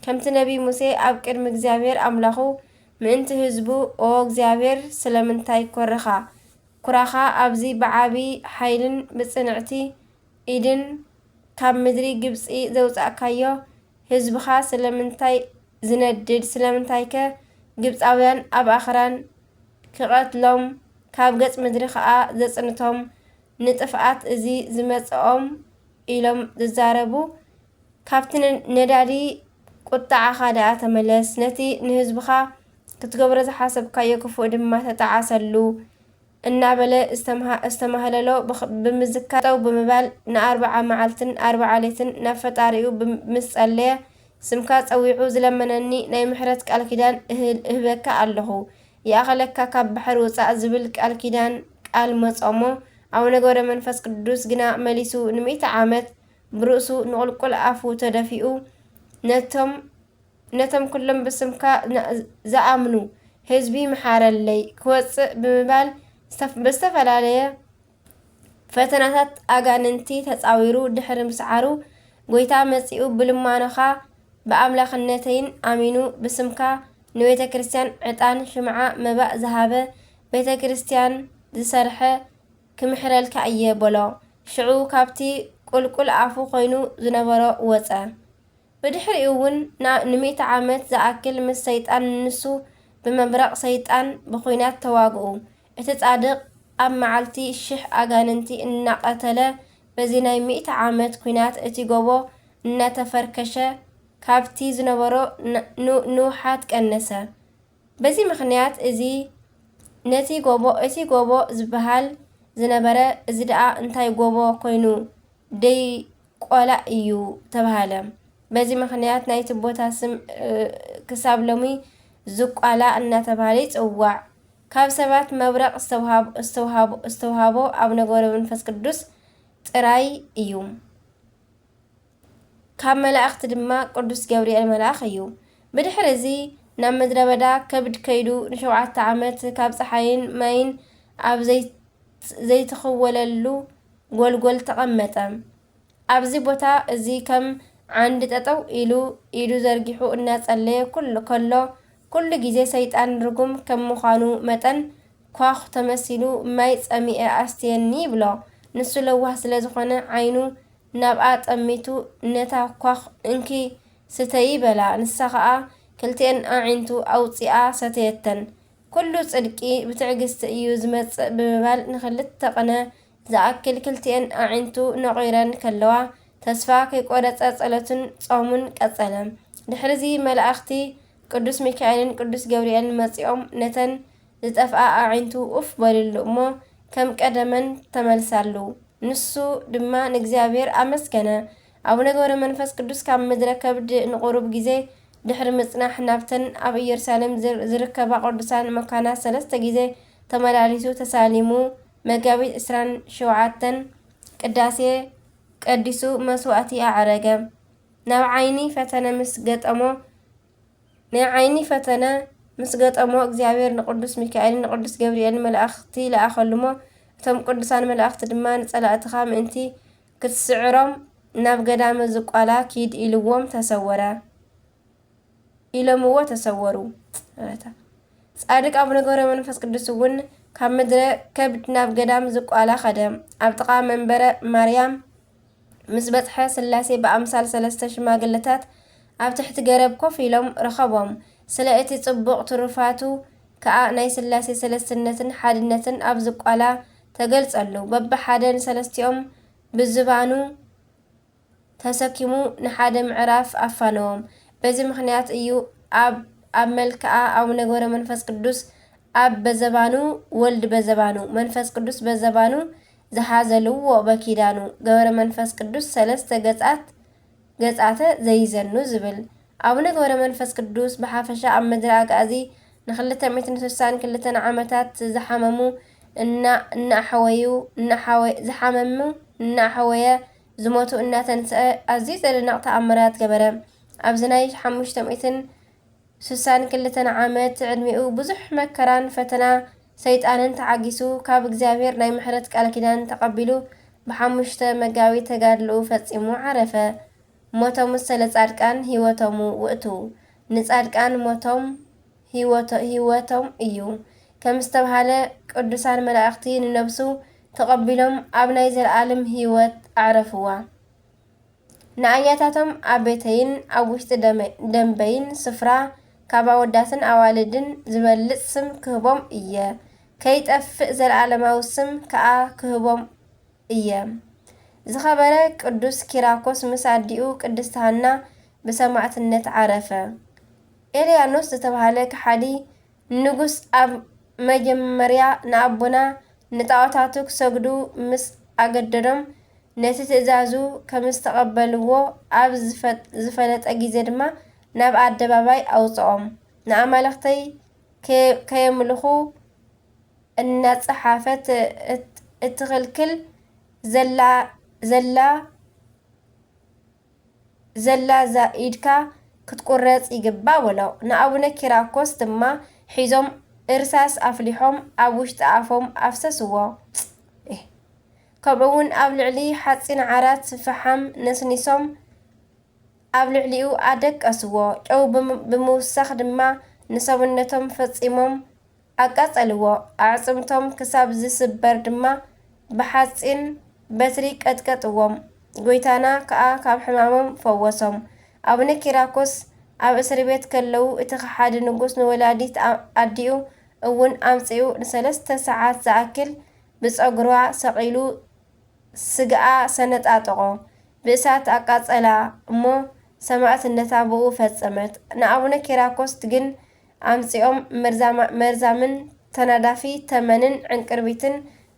ከምቲ ነቢይ ሙሴ ኣብ ቅድሚ እግዚኣብሔር ኣምላኹ ምእንቲ ህዝቡ ኦ እግዚኣብሔር ስለምንታይ ኮረኻ? ኩራኻ ኣብዚ ብዓቢ ሓይልን ብጽንዕቲ ኢድን ካብ ምድሪ ግብጺ ዘውጻእካዮ ህዝብኻ ስለምንታይ ዝነድድ? ስለምንታይከ ግብጻውያን ኣብ ኣኽራን ክቐትሎም ካብ ገጽ ምድሪ ኸኣ ዘጽንቶም ንጥፍኣት እዚ ዝመጽኦም ኢሎም ዝዛረቡ ካብቲ ነ- ነዳዲ ቁጥዓኻ ደኣ ተመለስ፣ ነቲ ንህዝብኻ ክትገብሮ ዝሓሰብካዮ ክፉእ ድማ ተጠዓሰሉ እናበለ እስተምሃ- እስተማህለሎ ብኽ- ብምዝካር ጠው ብምባል ንኣርብዓ መዓልትን ኣርብዓ ሌትን ናብ ፈጣሪኡ ብም- ምስ ጸለየ ስምካ ጸዊዑ ዝለመነኒ ናይ ምሕረት ቃል ኪዳን እህል- እህበካ ኣለኹ ይኣኸለካ ካብ ባሕሪ ውጻእ ዝብል ቃል ኪዳን ቃል መጾሞ ኣቡነ ገብረ መንፈስ ቅዱስ ግና መሊሱ ንምእቲ ዓመት ብርእሱ ንቁልቁል ኣፉ ተደፊኡ ነቶም ነቶም ኩሎም ብስምካ ዝኣምኑ ህዝቢ ምሓረለይ ክወፅእ ብምባል ብዝተፈላለየ ፈተናታት ኣጋንንቲ ተፃዊሩ ድሕሪ ምስዓሩ ጎይታ መፂኡ ብልማኖኻ ብኣምላኽነተይን ኣሚኑ ብስምካ ንቤተ ክርስቲያን ዕጣን ሽምዓ መባእ ዝሃበ ቤተ ክርስቲያን ዝሰርሐ ክምሕረልካ እየ በሎ። ሽዑ ካብቲ ቁልቁል ኣፉ ኮይኑ ዝነበሮ ወፀ። ብድሕሪኡ እውን ና- ንሚእቲ ዓመት ዝኣክል ምስ ሰይጣን ንሱ ብመብረቕ ሰይጣን ብኹናት ተዋግኡ። እቲ ጻድቕ ኣብ መዓልቲ ሽሕ ኣጋንንቲ እናቐተለ በዚ ናይ ሚእቲ ዓመት ኲናት እቲ ጎቦ እናተፈርከሸ ካብቲ ዝነበሮ ን- ን- ንውሓት ቀነሰ። በዚ ምኽንያት እዚ ነቲ ጎቦ እቲ ጎቦ ዝበሃል ዝነበረ እዚ ደኣ እንታይ ጎቦ ኮይኑ ደይ ቆላ እዩ ተባሃለ። በዚ ምኽንያት ናይቲ ቦታ ስም ክሳብ ሎሚ ዝቋላ እናተባሃለ ይፅዋዕ። ካብ ሰባት መብረቕ ዝተውሃቦ ኣቡነ ገብረ መንፈስ ቅዱስ ጥራይ እዩ። ካብ መላእኽቲ ድማ ቅዱስ ገብርኤል መልኣኽ እዩ። ብድሕሪ እዚ ናብ ምድረ በዳ ከብድ ከይዱ ንሸውዓተ ዓመት ካብ ፀሓይን ማይን ኣብ ዘይትኽወለሉ ጎልጎል ተቐመጠ። ኣብዚ ቦታ እዚ ከም ዓንዲ ጠጠው ኢሉ ኢዱ ዘርጊሑ እናጸለየ ኩሉ ከሎ፣ ኩሉ ግዜ ሰይጣን ርጉም ከም ምዃኑ መጠን፣ ኳኽ ተመሲሉ፣ "ማይ ጸሚኤ ኣስትየኒ" ይብሎ። ንሱ ለዋህ ስለ ዝኾነ ዓይኑ ናብኣ ጠሚቱ፣ ነታ ኳኽ "እንኪ ስተዪ" በላ። ንሳ ኸኣ ክልቲኤን ኣዒንቱ ኣውጺኣ ሰተየተን። "ኩሉ ጽድቂ ብትዕግስቲ እዩ ዝመጽእ" ብምባል ንኽልተ ቅነ ዝኣክል ክልቲኤን ኣዒንቱ ነቒረን ከለዋ፣ ተስፋ ከይቆረጸ ጸሎቱን ጾሙን ቀጸለ። ድሕሪዚ መላእኽቲ ቅዱስ ሚካኤልን ቅዱስ ገብርኤልን መጺኦም ነተን ዝጠፍኣ ኣዒንቱ ኡፍ በልሉ እሞ ከም ቀደመን ተመልሳሉ። ንሱ ድማ ንእግዚኣብሔር ኣመስገነ። ኣቡነ ገብረ መንፈስ ቅዱስ ካብ ምድረ ከብድ ንቑሩብ ግዜ ድሕሪ ምጽናሕ ናብተን ኣብ ኢየሩሳሌም ዝር-፣ ዝርከባ ቅዱሳን መካናት ሰለስተ ግዜ ተመላሊሱ ተሳሊሙ። መጋቢት ዕስራን ሸውዓተን ቅዳሴ ቀዲሱ መስዋዕቲ ኣዕረገ። ናብ ዓይኒ ፈተነ ምስ ገጠሞ፣ ናይ ዓይኒ ፈተነ ምስ ገጠሞ እግዚኣብሔር ንቅዱስ ሚካኤልን ንቅዱስ ገብርኤልን መላእኽቲ ለኣኸሉሞ። እቶም ቅዱሳን መላእኽቲ ድማ ንጸላእትኻ ምእንቲ ክትስዕሮም ናብ ገዳመ ዝቋላ ኪድ ኢልዎም ተሰወረ፣ ኢሎምዎ ተሰወሩ። ጻድቅ ኣቡነ ገብረ መንፈስ ቅዱስ እውን ካብ ምድረ ከብድ ናብ ገዳም ዝቋላ ኸደ። ኣብ ጥቓ መንበረ ማርያም ምስ በጽሐ፣ ስላሴ ብኣምሳል ሰለስተ ሽማግለታት ኣብ ትሕቲ ገረብ ኮፍ ኢሎም ረኸቦም። ስለ እቲ ጽቡቕ ትሩፋቱ ከኣ ናይ ስላሴ ሰለስትነትን ሓድነትን ኣብ ዝቋላ ተገልጸሉ። በብሓደ ንሰለስቲኦም ብዝባኑ ተሰኪሙ ንሓደ ምዕራፍ ኣፋነዎም። በዚ ምኽንያት እዩ ኣብ፣ ኣብ መልክዓ ኣቡነ ገብረ መንፈስ ቅዱስ፣ ኣብ በዘባኑ፣ ወልድ በዘባኑ፣ መንፈስ ቅዱስ በዘባኑ ዝሓዘልዎ በኪዳኑ ገብረ መንፈስ ቅዱስ ሰለስተ ገጻት፣ ገጻተ ዘይዘኑ ዝብል። ኣቡነ ገብረ መንፈስ ቅዱስ ብሓፈሻ ኣብ ምድረ ኣግኣዚ ንክልተ ሚእትን ስሳን ክልተን ዓመታት ዝሓመሙ እና-፣ እናኣሕወዩ፣ እናሓወ-፣ ዝሓመሙ እናኣሕወየ፣ ዝሞቱ እናተንስአ ኣዝዩ ዘደንቕ ተኣምራት ገበረ። ኣብዚ ናይ ሓሙሽተ ሚእትን ስሳን ክልተን ዓመት ዕድሚኡ ብዙሕ መከራን ፈተና ሰይጣንን ተዓጊሱ፣ ካብ እግዚኣብሔር ናይ ምሕረት ቃል ኪዳን ተቐቢሉ፣ ብሓሙሽተ መጋቢት ተጋድልኡ ፈጺሙ ዓረፈ። ሞቶም ሰለ ጻድቃን ህይወቶሙ ውእቱ። ንጻድቃን ሞቶም ህይወቶ-፣ ህይወቶም እዩ። ከም ዝተብሃለ፣ ቅዱሳን መላእኽቲ ንነብሱ ተቐቢሎም ኣብ ናይ ዘለኣለም ህይወት ኣዕረፍዋ። ንኣያታቶም ኣብ ቤተይን ኣብ ውሽጢ ደመ-፣ ደንበይን ስፍራ ካብ ኣወዳትን ኣዋልድን ዝበልጽ ስም ክህቦም እየ። ከይጠፍእ ዘለኣለማዊ ስም ከኣ ክህቦም እየ። ዝኸበረ ቅዱስ ኪራኮስ ምስ ኣዲኡ ቅድስት ሃና ብሰማዕትነት ዓረፈ። ኤልያኖስ ዝተባህለ ከሓዲ ንጉስ ኣብ መጀመርያ ንኣቦና ንጣዖታቱ ክሰግዱ ምስ ኣገደዶም፣ ነቲ ትእዛዙ ከምዝተቐበልዎ ኣብ ዝፈ-፣ ዝፈለጠ ግዜ ድማ ናብ ኣደባባይ ኣውጽኦም። ንኣማልኽተይ ከ-፣ ከየምልኹ እናጸሓፈት እት-፣ እትኽልክል ዘላ፣ ዘላ፣ ዘላ እዛ ኢድካ ክትቁረጽ ይግባእ በሎ። ንኣቡነ ኪራኮስ ድማ ሒዞም እርሳስ ኣፍሊሖም ኣብ ውሽጢ ኣፎም ኣፍሰስዎ። ኤህ። ከምኡውን ኣብ ልዕሊ ሓጺን ዓራት ፈሓም ነስኒሶም ኣብ ልዕሊኡ ኣደቀስዎ። ጨው ብም-፣ ብምውሳኽ ድማ ንሰብነቶም ፈጺሞም ኣቃጸልዎ። ኣዕጽምቶም ክሳብ ዝስበር ድማ ብሓጺን በትሪ ቀጥቀጥዎም። ጐይታና ከኣ ካብ ሕማሞም ፈወሶም። ኣቡነ ኪራኮስ ኣብ እስሪ ቤት ከለዉ፣ እቲ ከሓዲ ንጉስ ንወላዲት ኣ-፣ ኣዲኡ እውን ኣምጺኡ ንሰለስተ ሰዓት ዝኣክል ብጸጉሯ ሰቒሉ ስግኣ ሰነጣጠቖ፣ ብእሳት ኣቃጸላ እሞ ሰማእትነታ ብኡ ፈጸመት። ንኣቡነ ኪራኮስ ግን ኣምጺኦም መርዛማ-፣ መርዛምን ተናዳፊ ተመንን ዕንቅርቢትን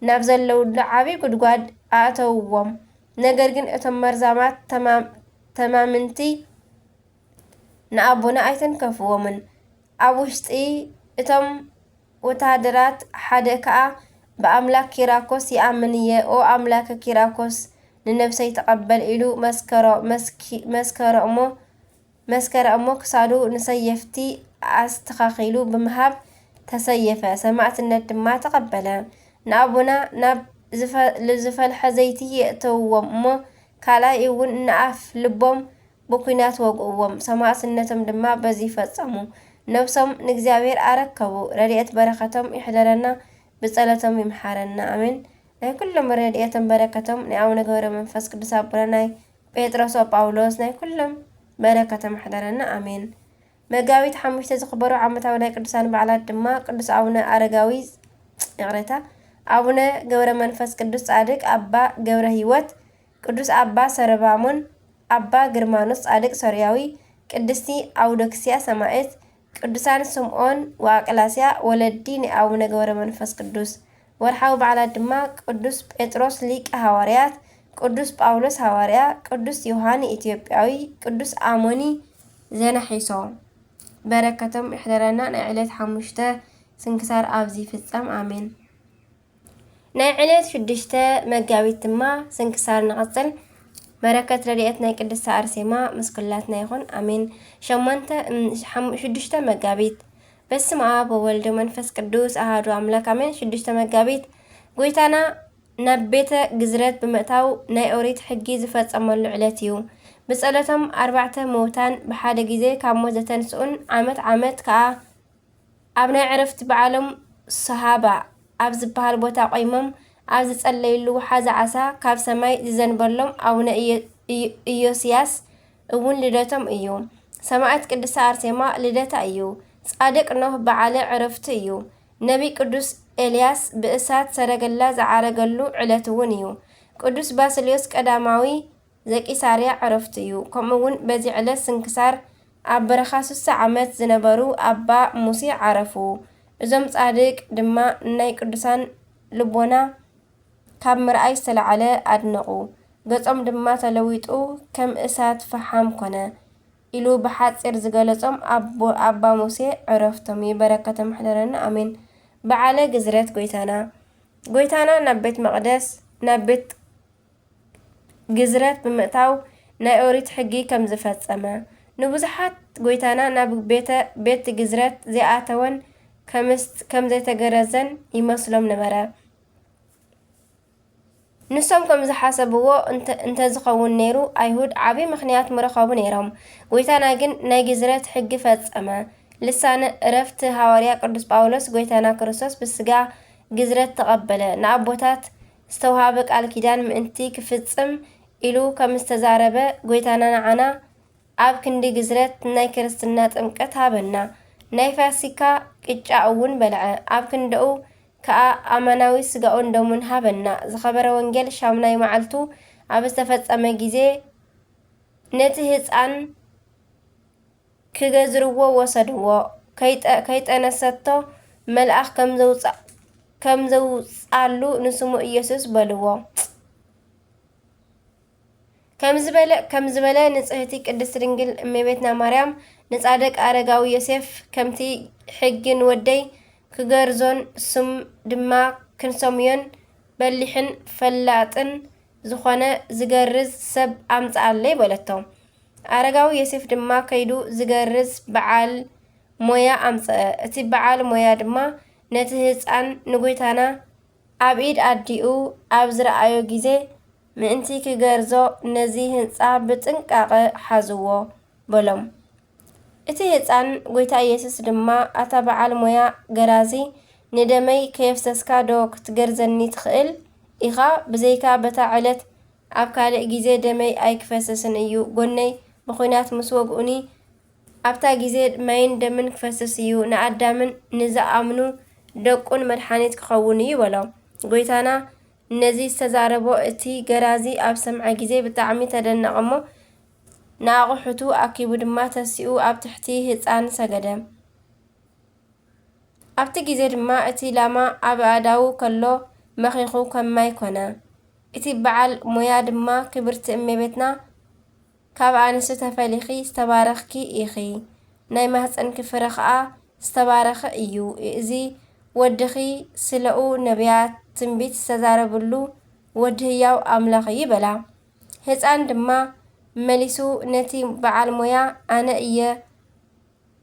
ናብ ዘለውሉ ዓቢ ጉድጓድ ኣእተውዎም። ነገር ግን እቶም መርዛማት ተማ-፣ ተማምንቲ ንኣቦና ኣይተንከፍዎምን። ኣብ ውሽጢ እቶም ወተሃደራት ሓደ ከኣ፣ "ብኣምላክ ኪራኮስ ይኣምን እየ፣ ኦ ኣምላከ ኪራኮስ ንነብሰይ ተቐበል" ኢሉ መስከሮ፣ መስኪ-፣ መስከረ እሞ፣ መስከረ እሞ ክሳዱ ንሰየፍቲ ኣስተኻኺሉ ብምሃብ ተሰየፈ፣ ሰማዕትነት ድማ ተቐበለ። ንኣቦና ናብ ዝፈ-፣ ዝፈልሐ ዘይቲ የእተውዎም እሞ፣ ካልኣይ እውን ንኣፍ ልቦም ብኲናት ወግእዎም፣ ሰማእትነቶም ድማ በዚ ፈጸሙ። ነብሶም ንእግዚኣብሔር ኣረከቡ። ረድኤት በረኸቶም ይሕደረና፣ ብጸሎቶም ይምሓረና። ኣሜን። ናይ ኩሎም ረድኤቶም በረከቶም ናይ ኣቡነ ገብረ መንፈስ ቅዱስ ኣቦና ናይ ጴጥሮስ ጳውሎስ ናይ ኩሎም በረከቶም ይሕደረና። ኣሜን። መጋቢት ሓሙሽተ ዝኽበሩ ዓመታዊ ናይ ቅዱሳን በዓላት ድማ ቅዱስ ኣቡነ ኣረጋዊ፣ ይቕሬታ፣ ኣቡነ ገብረ መንፈስ ቅዱስ ጻድቅ፣ ኣባ ገብረ ህይወት፣ ቅዱስ ኣባ ሰረባሞን፣ ኣባ ግርማኖስ ጻድቅ ሶርያዊ፣ ቅድስቲ ኣውዶክስያ ሰማዕት፣ ቅዱሳን ስምዖን ወኣቅላስያ ወለዲ ናይ ኣቡነ ገብረ መንፈስ ቅዱስ። ወርሓዊ በዓላት ድማ ቅዱስ ጴጥሮስ ሊቀ ሃዋርያት፣ ቅዱስ ጳውሎስ ሃዋርያ፣ ቅዱስ ዮሃኒ ኢትዮጵያዊ፣ ቅዱስ ኣሞኒ ዘናሒሶ። በረከቶም ይሕደረና። ናይ ዕለት ሓሙሽተ ስንክሳር ኣብዚ ይፍጸም። ኣሜን። ናይ ዕለት ሽዱሽተ መጋቢት ድማ ስንክሳር ንቐጽል። በረከት ረድኤት ናይ ቅድስተ ኣርሴማ ምስ ኩላትና ይኹን። ኣሜን። ሸሞንተ፣ እም፣ ሸም-፣ ሽዱሽተ መጋቢት። በስመ ኣብ ወወልድ ወመንፈስ ቅዱስ ኣሃዱ ኣምላክ ኣሜን። ሽዱሽተ መጋቢት ጎይታና ናብ ቤተ ግዝረት ብምእታው ናይ ኦሪት ሕጊ ዝፈጸመሉ ዕለት እዩ። ብጸሎቶም ኣርባዕተ ምውታን ብሓደ ግዜ ካብ ሞት ዘተንስኡን ዓመት ዓመት ከኣ ኣብ ናይ ዕረፍቲ በዓሎም ሰሃባ ኣብ ዝበሃል ቦታ ቆይሞም ኣብ ዝጸለይሉ፣ ወሓዚ ዓሳ ካብ ሰማይ ዝዘንበሎም ኣቡነ ኢዮ-፣ ኢዮ-፣ ኢዮስያስ እውን ልደቶም እዩ። ሰማዕት ቅድስተ ኣርሴማ ልደታ እዩ። ጻድቅ ኖህ በዓለ ዕረፍቱ እዩ። ነቢይ ቅዱስ ኤልያስ ብእሳት ሰረገላ ዝዓረገሉ ዕለት እውን እዩ። ቅዱስ ባስልዮስ ቀዳማዊ ዘቂሳርያ ዕረፍቱ እዩ። ከምኡ እውን በዚ ዕለት ስንክሳር ኣብ በረኻ ስሳ ዓመት ዝነበሩ ኣባ ሙሴ ዓረፉ። እዞም ጻድቅ ድማ ናይ ቅዱሳን ልቦና ካብ ምርኣይ ዝተላዕለ ኣድነቑ። ገጾም ድማ ተለዊጡ ከም እሳት ፈሓም ኮነ ኢሉ ብሓጺር ዝገለጾም ኣቦ-፣ ኣባ ሙሴ ዕረፍቶም እዩ። በረከቶም ይሕደረና። ኣሜን። በዓለ ግዝረት ጎይታና። ጎይታና ናብ ቤት መቕደስ፣ ናብ ቤት ግዝረት ብምእታው ናይ ኦሪት ሕጊ ከም ዝፈጸመ፣ ንብዙሓት ጎይታና ናብ ቤተ-፣ ቤት ግዝረት ዘይኣተወን ከምስ-፣ ከም ዘይተገረዘን ይመስሎም ነበረ። ንሶም ከም ዝሓሰብዎ እንተ-፣ እንተዝኸውን ነይሩ፣ ኣይሁድ ዓቢ ምኽንያት ምረኸቡ ነይሮም። ጎይታና ግን ናይ ግዝረት ሕጊ ፈጸመ። ልሳነ ዕረፍቲ ሃዋርያ ቅዱስ ጳውሎስ፣ ጎይታና ክርስቶስ ብስጋ ግዝረት ተቐበለ፣ ንኣቦታት ዝተውሃበ ቃል ኪዳን ምእንቲ ክፍጽም ኢሉ ከም ዝተዛረበ፣ ጎይታና ንዓና ኣብ ክንዲ ግዝረት ናይ ክርስትና ጥምቀት ሃበና። ናይ ፋሲካ ቅጫ እውን በልዐ። ኣብ ክንደኡ ከኣ ኣማናዊ ስጋኡን ደሙን ሃበና። ዝኸበረ ወንጌል ሻምናይ መዓልቱ ኣብ ዝተፈጸመ ግዜ፣ ነቲ ህጻን ክገዝርዎ ወሰድዎ። ከይጠ-፣ ከይጠነሰቶ መልኣኽ ከም ዘውጻ-፣ ከም ዘውጻሉ ንስሙ ኢየሱስ በልዎ። ከም ዝበለ፣ ከም ዝበለ ንጽህቲ ቅድስት ድንግል እመቤትና ማርያም ንጻድቅ ኣረጋዊ ዮሴፍ፣ "ከምቲ ሕጊ ንወደይ ክገርዞን ስም ድማ ክንሰምዮን በሊሕን ፈላጥን ዝኾነ ዝገርዝ ሰብ ኣምጽኣለይ" በለቶ። ኣረጋዊ ዮሴፍ ድማ ከይዱ ዝገርዝ በዓል ሞያ ኣምጽአ። እቲ በዓል ሞያ ድማ ነቲ ህጻን ንጎይታና ኣብ ኢድ ኣዲኡ ኣብ ዝረኣዮ ግዜ፣ "ምእንቲ ክገርዞ ነዚ ህንጻ ብጥንቃቐ ሓዝዎ" በሎም። እቲ ህጻን ጎይታ ኢየሱስ ድማ፣ "ኣታ በዓል ሞያ ገራዚ፣ ንደመይ ከየፍሰስካ ዶ ክትገርዘኒ ትኽእል ኢኻ? ብዘይካ በታ ዕለት ኣብ ካልእ ግዜ ደመይ ኣይክፈስስን እዩ። ጎነይ ብኹናት ምስ ወግኡኒ፣ ኣብታ ግዜ ማይን ደምን ክፈስስ እዩ፣ ንኣዳምን ንዝኣምኑ ደቁን መድሓኒት ክኸውን እዩ" በሎ። ጎይታና ነዚ ዝተዛረቦ እቲ ገራዚ ኣብ ሰምዐ ግዜ ብጣዕሚ ተደነቐ እሞ፣ ንኣቑሑቱ ኣኪቡ ድማ ተሲኡ ኣብ ትሕቲ ህጻን ሰገደ። ኣብቲ ግዜ ድማ እቲ ላማ ኣብ ኣእዳዉ ከሎ መኺኹ ከም ማይ ኮነ። እቲ በዓል ሞያ ድማ፣ "ክብርቲ እመቤትና፣ ካብ ኣንስቲ ተፈሊኺ ዝተባረኽኪ ኢኺ፣ ናይ ማህጸንኪ ፍረ ኸኣ ዝተባረኸ እዩ። እዚ ወድኺ ስለኡ ነቢያት ትንቢት ዝተዛረብሉ ወዲ ህያው ኣምላኽ እዩ" በላ። ህጻን ድማ መሊሱ ነቲ በዓል ሞያ፣ "ኣነ እየ፣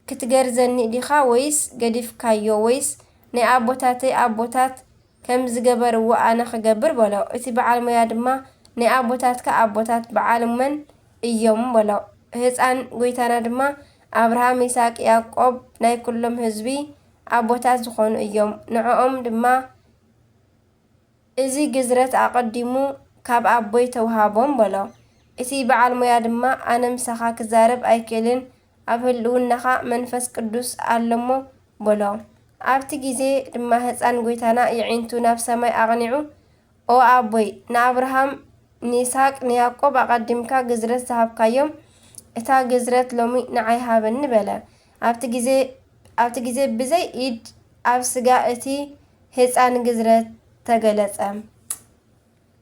ክትገርዘኒ ዲኻ ወይስ ገዲፍካዮ? ወይስ ናይ ኣቦታተይ ኣቦታት ከም ዝገበርዎ ኣነ ክገብር?" በሎ። እቲ በዓል ሞያ ድማ፣ "ናይ ኣቦታትካ ኣቦታት በዓል መን እዮም?" በሎ። ህፃን ጎይታና ድማ ኣብርሃም፣ ይስሐቅ፣ ያዕቆብ ናይ ኩሎም ህዝቢ ኣቦታት ዝኾኑ እዮም። ንዕኦም ድማ እዚ ግዝረት ኣቐዲሙ ካብ ኣቦይ ተውሃቦም በሎ። እቲ በዓል ሞያ ድማ ኣነ ምሳኻ ክዛረብ ኣይክእልን፣ ኣብ ህልውናኻ መንፈስ ቅዱስ ኣለሞ በሎ። ኣብቲ ግዜ ድማ ህፃን ጎይታና የዒንቱ ናብ ሰማይ ኣቕኒዑ ኦ ኣቦይ፣ ንኣብርሃም፣ ንይስሃቅ፣ ንያዕቆብ ኣቐዲምካ ግዝረት ዝሃብካዮም፣ እታ ግዝረት ሎሚ ንዓይ ሃበኒ በለ። ኣብቲ ግዜ ኣብቲ ግዜ ብዘይ ኢድ ኣብ ስጋ እቲ ህፃን ግዝረት ተገለጸ።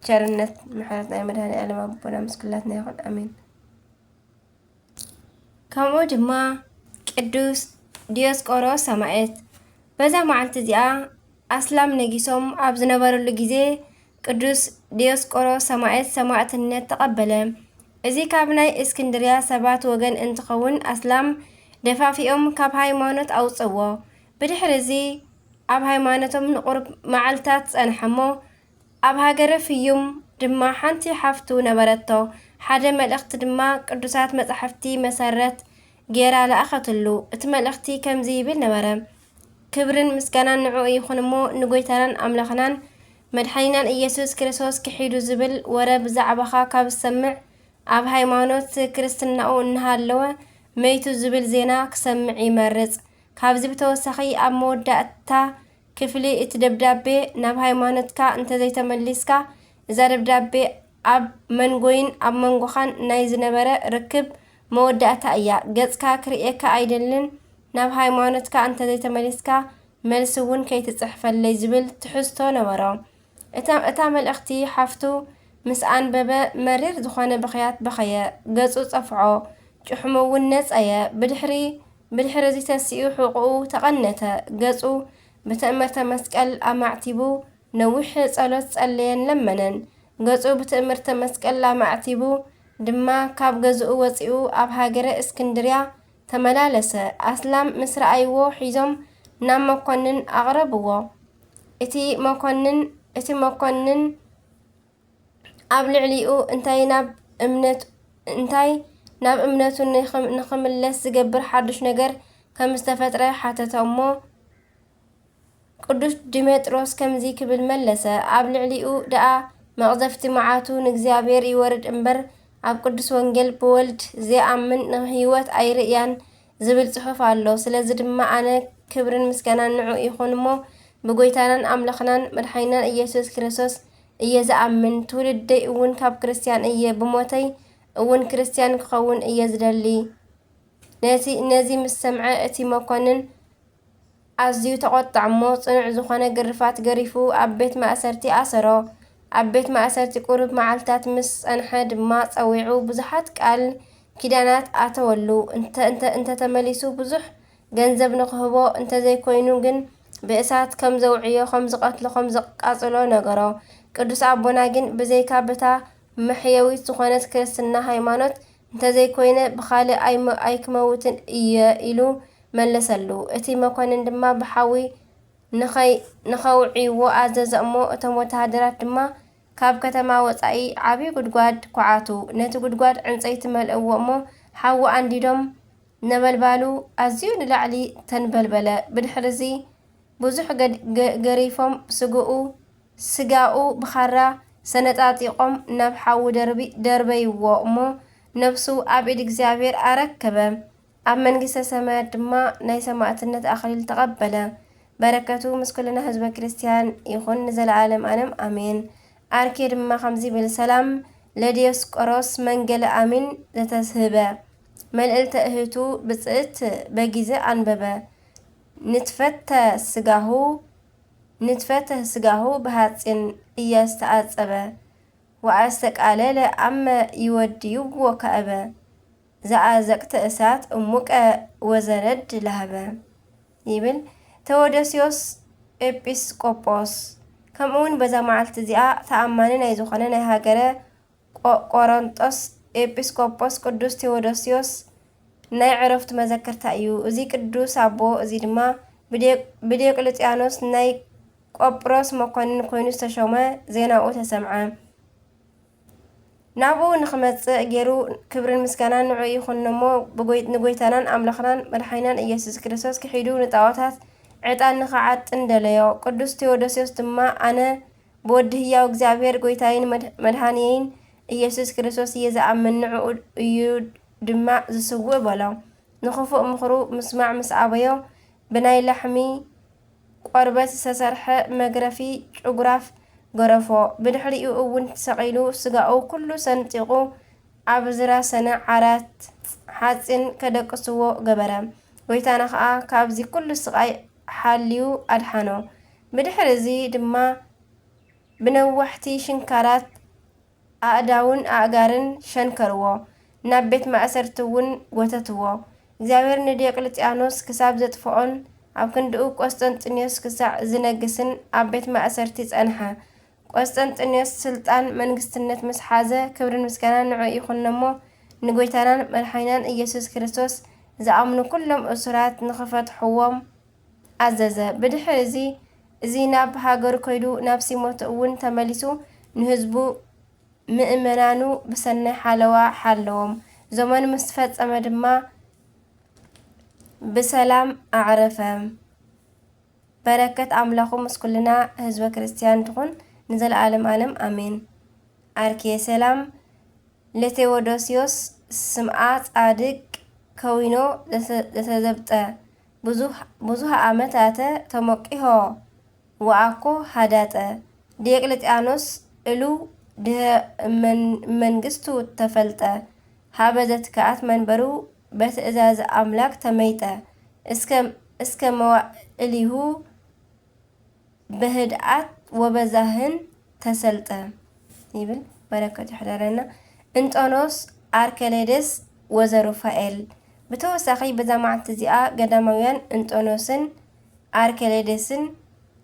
ቸርነት ምሕረት ናይ መድኃኔ ዓለም ኣቦና ምስ ኩላትና ይኹን። ኣሜን። ከምኡ ድማ ቅዱስ ዲዮስቆሮስ ሰማዕት በዛ መዓልቲ እዚኣ ኣስላም ነጊሶም ኣብ ዝነበረሉ ግዜ ቅዱስ ዲዮስቆሮስ ሰማዕት ሰማዕትነት ተቐበለ። እዚ ካብ ናይ እስክንድርያ ሰባት ወገን እንትኸውን ኣስላም ደፋፊኦም ካብ ሃይማኖት ኣውፅዎ። ብድሕሪ እዚ ኣብ ሃይማኖቶም ንቁሩብ መዓልታት ጸንሐ እሞ ኣብ ሃገረ ፍዩም ድማ ሓንቲ ሓፍቱ ነበረቶ። ሓደ መልእኽቲ ድማ ቅዱሳት መጻሕፍቲ መሰረት ጌራ ለኣኸትሉ። እቲ መልእኽቲ ከምዚ ይብል ነበረ። ክብርን ምስጋናን ንዕኡ ይኹን እሞ ንጎይታናን ኣምላኽናን መድሓኒናን ኢየሱስ ክርስቶስ ክሒዱ ዝብል ወረ ብዛዕባኻ ካብ ዝሰምዕ ኣብ ሃይማኖት ክርስትናኡ እናሃለወ መይቱ ዝብል ዜና ክሰምዕ ይመርጽ። ካብዚ ብተወሳኺ ኣብ መወዳእታ ክፍሊ እቲ ደብዳቤ ናብ ሃይማኖትካ እንተዘይተመሊስካ እዛ ደብዳቤ ኣብ መንጎይን ኣብ መንጎኻን ናይ ዝነበረ ርክብ መወዳእታ እያ። ገጽካ ክርእየካ ኣይደልን። ናብ ሃይማኖትካ እንተዘይተመሊስካ መልሲ እውን ከይትጽሕፈለይ ዝብል ትሕዝቶ ነበሮ። እታ እታ መልእኽቲ ሓፍቱ ምስ ኣንበበ መሪር ዝኾነ ብኽያት በኸየ። ገጹ ጸፍዖ፣ ጭሕሙ እውን ነጸየ። ብድሕሪ ብድሕሪ እዚ ተሲኡ ሕቑኡ ተቐነተ። ገጹ ብትእምርተ መስቀል ኣማዕቲቡ ነዊሕ ጸሎት ጸለየን ለመነን። ገጹ ብትእምርተ መስቀል ኣማዕቲቡ ድማ ካብ ገዝኡ ወጺኡ ኣብ ሃገረ እስክንድርያ ተመላለሰ። ኣስላም ምስ ረኣይዎ ሒዞም ናብ መኮንን ኣቕረብዎ። እቲ መኮንን እቲ መኮንን ኣብ ልዕሊኡ እንታይ ናብ እምነት እንታይ ናብ እምነቱ ንኽም- ንኽምለስ ዝገብር ሓዱሽ ነገር ከም ዝተፈጥረ ሓተተ እሞ ቅዱስ ዲሜጥሮስ ከምዚ ክብል መለሰ፣ ኣብ ልዕሊኡ ደኣ መቕዘፍቲ መዓቱ ንእግዚኣብሔር ይወርድ እምበር ኣብ ቅዱስ ወንጌል ብወልድ ዘይኣምን ንህይወት ኣይርእያን ዝብል ጽሑፍ ኣሎ። ስለዚ ድማ ኣነ ክብርን ምስጋናን ንዑ ይኹን እሞ ብጎይታናን ኣምላኽናን መድሓኒናን ኢየሱስ ክርስቶስ እየ ዝኣምን፣ ትውልደይ እውን ካብ ክርስትያን እየ፣ ብሞተይ እውን ክርስትያን ክኸውን እየ ዝደሊ። ነዚ ነዚ ምስ ሰምዐ እቲ መኮንን ኣዝዩ ተቖጥዐ እሞ ጽኑዕ ዝኾነ ግርፋት ገሪፉ ኣብ ቤት ማእሰርቲ ኣሰሮ። ኣብ ቤት ማእሰርቲ ቁሩብ መዓልታት ምስ ጸንሐ ድማ ጸዊዑ ብዙሓት ቃል ኪዳናት ኣተወሉ። እንተ እንተ እንተ ተመሊሱ ብዙሕ ገንዘብ ንኽህቦ እንተዘይኮይኑ ግን ብእሳት ከም ዘውዕዮ ከም ዝቐትሎ ከም ዘቃጽሎ ነገሮ። ቅዱስ ኣቦና ግን ብዘይካ በታ መሕየዊት ዝኾነት ክርስትና ሃይማኖት እንተዘይኮይነ ብኻልእ ኣይመ- ኣይክመውትን እየ ኢሉ መለሰሉ። እቲ መኮንን ድማ ብሓዊ ንኸይ ንኸውዕይዎ ኣዘዘ እሞ እቶም ወተሃደራት ድማ ካብ ከተማ ወጻኢ ዓቢ ጉድጓድ ኳዓቱ። ነቲ ጉድጓድ ዕንጸይቲ መልእዎ እሞ ሓዊ ኣንዲዶም ነበልባሉ ኣዝዩ ንላዕሊ ተንበልበለ። ብድሕርዚ ብዙሕ ገድ- ገ- ገሪፎም ስግኡ ስጋኡ ብኻራ ሰነጣጢቖም ናብ ሓዊ ደርቢ- ደርበይዎ እሞ ነብሱ ኣብ ኢድ እግዚኣብሔር ኣረከበ። ኣብ መንግስተ ሰማያት ድማ ናይ ሰማዕትነት ኣኽሊል ተቐበለ። በረከቱ ምስ ኩልና ህዝበ ክርስቲያን ይኹን ንዘለዓለም ኣለም ኣሜን። ኣርኬ ድማ ከምዚ ይብል፣ ሰላም ለዲዮስቆሮስ መንገለ ኣሚን ዘተስህበ መልእልተ እህቱ ብጽእት በጊዘ ኣንበበ። ንትፈተ ስጋሁ ንትፈተ ስጋሁ ብሃጺን እያስተኣጸበ ወኣስተቃለለ ኣመ ይወድይዎ ከእበ ዘኣዘቅተ እሳት እሙቀ ወዘነድ ለሀበ ይብል። ቴዎዶስዮስ ኤጲስቆጶስ ከምኡውን በዛ መዓልቲ እዚኣ ተኣማኒ ናይ ዝኾነ ናይ ሃገረ ቆ- ቆሮንጦስ ኤጲስቆጶስ ቅዱስ ቴዎዶስዮስ ናይ ዕረፍቱ መዘከርታ እዩ። እዚ ቅዱስ ኣቦ እዚ ድማ ብዴ- ብዲዮቅልጥያኖስ ናይ ቆጵሮስ መኮንን ኮይኑ ዝተሾመ ዜናኡ ተሰምዐ። ናብኡ ንኽመጽእ ገይሩ። ክብርን ምስጋናን ንዕኡ ይኹን እሞ፣ ብጎይ-፣ ንጎይታናን ኣምላኽናን መድሓኒናን ኢየሱስ ክርስቶስ ክሒዱ ንጣዖታት ዕጣን ንኽዓጥን ደለዮ። ቅዱስ ቴዎዶስዮስ ድማ፣ ኣነ ብወዲ ህያው እግዚኣብሔር ጎይታይን መድ-፣ መድሓኒየይን ኢየሱስ ክርስቶስ እየ ዝኣምን፣ ንዕኡ እዩ ድማ ዝስውእ በሎ። ንኽፉእ ምኽሩ ምስማዕ ምስ ኣበዮ፣ ብናይ ላሕሚ ቆርበት ዝተሰርሐ መግረፊ ጭጉራፍ ገረፎ። ብድሕሪኡ እውን ተሰቒሉ ስጋኡ ኩሉ ሰንጢቑ ኣብ ዝራሰነ ዓራት ሓጺን ከደቅስዎ ገበረ። ጎይታና ኸኣ ካብዚ ኩሉ ስቓይ ሓልዩ ኣድሓኖ። ብድሕሪ እዚ ድማ ብነዋሕቲ ሽንካራት ኣእዳውን ኣእጋርን ሸንከርዎ፣ ናብ ቤት ማእሰርቲ እውን ጎተትዎ። እግዚኣብሔር ንዲዮቅልጥያኖስ ክሳብ ዘጥፍኦን ኣብ ክንድኡ ቆስጠንጢኖስ ክሳዕ ዝነግስን ኣብ ቤት ማእሰርቲ ጸንሐ። ቆስጠንጢኖስ ስልጣን መንግስትነት ምስ ሓዘ፣ ክብርን ምስጋናን ንዕኡ ይኹን እሞ፣ ንጎይታናን መድሓኒናን ኢየሱስ ክርስቶስ ዝኣምኑ ኩሎም እሱራት ንኽፈትሕዎም ኣዘዘ። ብድሕሪ እዚ፣ እዚ ናብ ሃገሩ ከይዱ ናብ ሲሞቱ እውን ተመሊሱ ንህዝቡ ምእመናኑ ብሰናይ ሓለዋ ሓለዎም። ዘመኑ ምስ ፈጸመ ድማ ብሰላም ኣዕረፈ። በረከት ኣምላኹ ምስ ኩልና ህዝበ ክርስቲያን ትኹን ንዘለዓለም ዓለም ኣሜን። ኣርኬ ሰላም ለቴዎዶስዮስ ስምዓ ጻድቅ ከዊኖ ዘተ-፣ ዘተዘብጠ ብዙህ-፣ ብዙሃ ዓመታተ ተሞቂሆ ወኣኮ ሃዳጠ። ዲዮቅልጥያኖስ እሉ ድህረ መን-፣ መንግስቱ ተፈልጠ ሃበ ዘትከኣት መንበሩ በትእዛዝ ኣምላክ ተመይጠ። እስከ፣ እስከ መዋእሊሁ በህድኣት ወበዛህን ተሰልጠ ይብል። በረከቱ ይሕደረና። እንጦኖስ፣ ኣርኬሌዴስ ወዘሩፋኤል። ብተወሳኺ በዛ መዓልቲ እዚኣ ገዳማውያን እንጦኖስን ኣርኬሌዴስን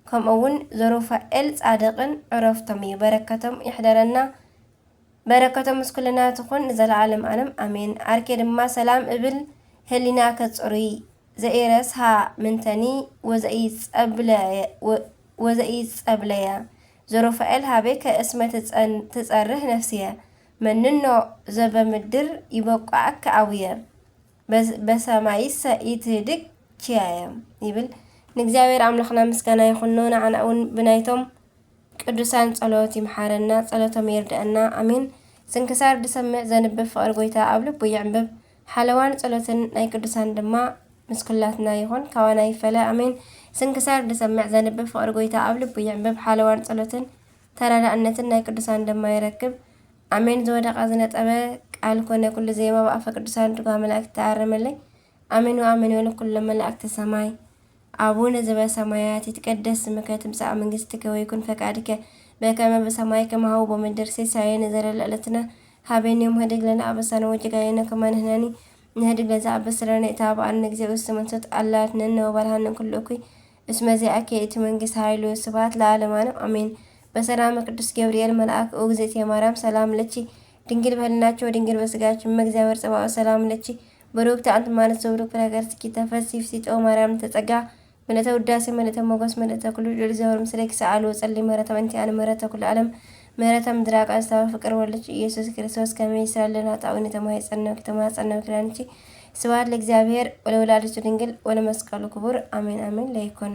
ከምኡ እውን ዘሩፋኤል ጻድቕን ዕረፍቶም እዩ። በረከቶም ይሕደረና። በረከቶም ምስ ኩልና ትኹን ንዘለዓለም ዓለም ኣሜን። ኣርኬ ድማ ሰላም እብል ህሊናከ ጽሩይ ዘኢረስሃ ምንተኒ ወዘኢጸብለየ-፣ ወ-፣ ወዘኢጸብለየ። ዘሩፋኤል ሃቤከ እስመ ትጸን-፣ ትጸርህ ነፍስየ። መንኖ ዘበምድር ይበቋዕከ ኣውየ። በስ-፣ በሰማይሰ ኢትህድግ ኪያየ ይብል። ንእግዚኣብሔር ኣምላኽና ምስጋና ይኹኖ፣ ንዓና እውን ብናይቶም ቅዱሳን ጸሎት ይምሓረና፣ ጸሎቶም ይርድአና። ኣሜን። ስንክሳር ዝሰምዕ ዘንብብ ፍቕሪ ጎይታ ኣብ ልቡ ይዕንብብ። ሓለዋን ጸሎትን ናይ ቅዱሳን ድማ ምስ ኩላትና ይኹን፣ ካባና ይፈለ። ኣሜን። ስንክሳር ዝሰምዕ ዘንብብ ፍቕሪ ጎይታ ኣብ ልቡ ይዕንብብ። ሓለዋን ጸሎትን ተራዳእነትን ናይ ቅዱሳን ድማ ይረክብ። ኣሜን። ዝወደቐ ዝነጠበ ቃል ኮነ፣ ኩሉ ዜማ ብኣፈ ቅዱሳን ትጓ መላእክት ተኣረመለይ። ኣሜን ወኣሜን ወለኩሎም መላእክተ ሰማይ። አቡነ ዘበሰማያት ይትቀደስ ስምከ ትምጻእ መንግስትከ ወይኩን ፈቃድከ በከመ በሰማይ ከማሁ በምድር። ሲሳየነ ዘለለ ዕለትነ ሀበነ ዮም ህድግ ለነ አበሳነ ወጌጋየነ ከመ ንሕነኒ ንህድግ ለዘአበሰ ለነ ኢታብአነ እግዚኦ ውስተ መንሱት አላ አድነነ ወባልሃነ እምኩሉ እኩይ እስመ ዚአከ ይእቲ መንግስት ኃይሉ ስብሐት ለዓለመ ዓለም አሜን። በሰላመ ቅዱስ ገብርኤል መልአክ ኦ እግዝእትየ ማርያም ሰላም ለኪ ድንግል በህልናኪ ወድንግል በስጋኪ እመ እግዚአብሔር ጸባኦት ሰላም ለኪ ብሩክቲ አንቲ ማለት ዘብሩክ ፍሬ ከርሥኪ ተፈሲ ፍሲጦ ማርያም ተጸጋ ምልእተ ውዳሴ ምልእተ ሞገስ ምልእተ ኩሉ ልዑል እግዚአብሔር ምስሌኪ ሰአሉ ወጸሊ ምሕረተ በእንቲአነ ምሕረተ ኩሉ ዓለም ምሕረተ ምድር አቃስታዊ ፍቅር ወልድኪ ኢየሱስ ክርስቶስ ከመ ይስራልና ጣውኒ ተማይጸነው ከተማጸነው ክዳንኪ ስብሐት ለእግዚአብሔር ወለወላዲቱ ድንግል ወለመስቀሉ ክቡር አሜን አሜን ለይኩን።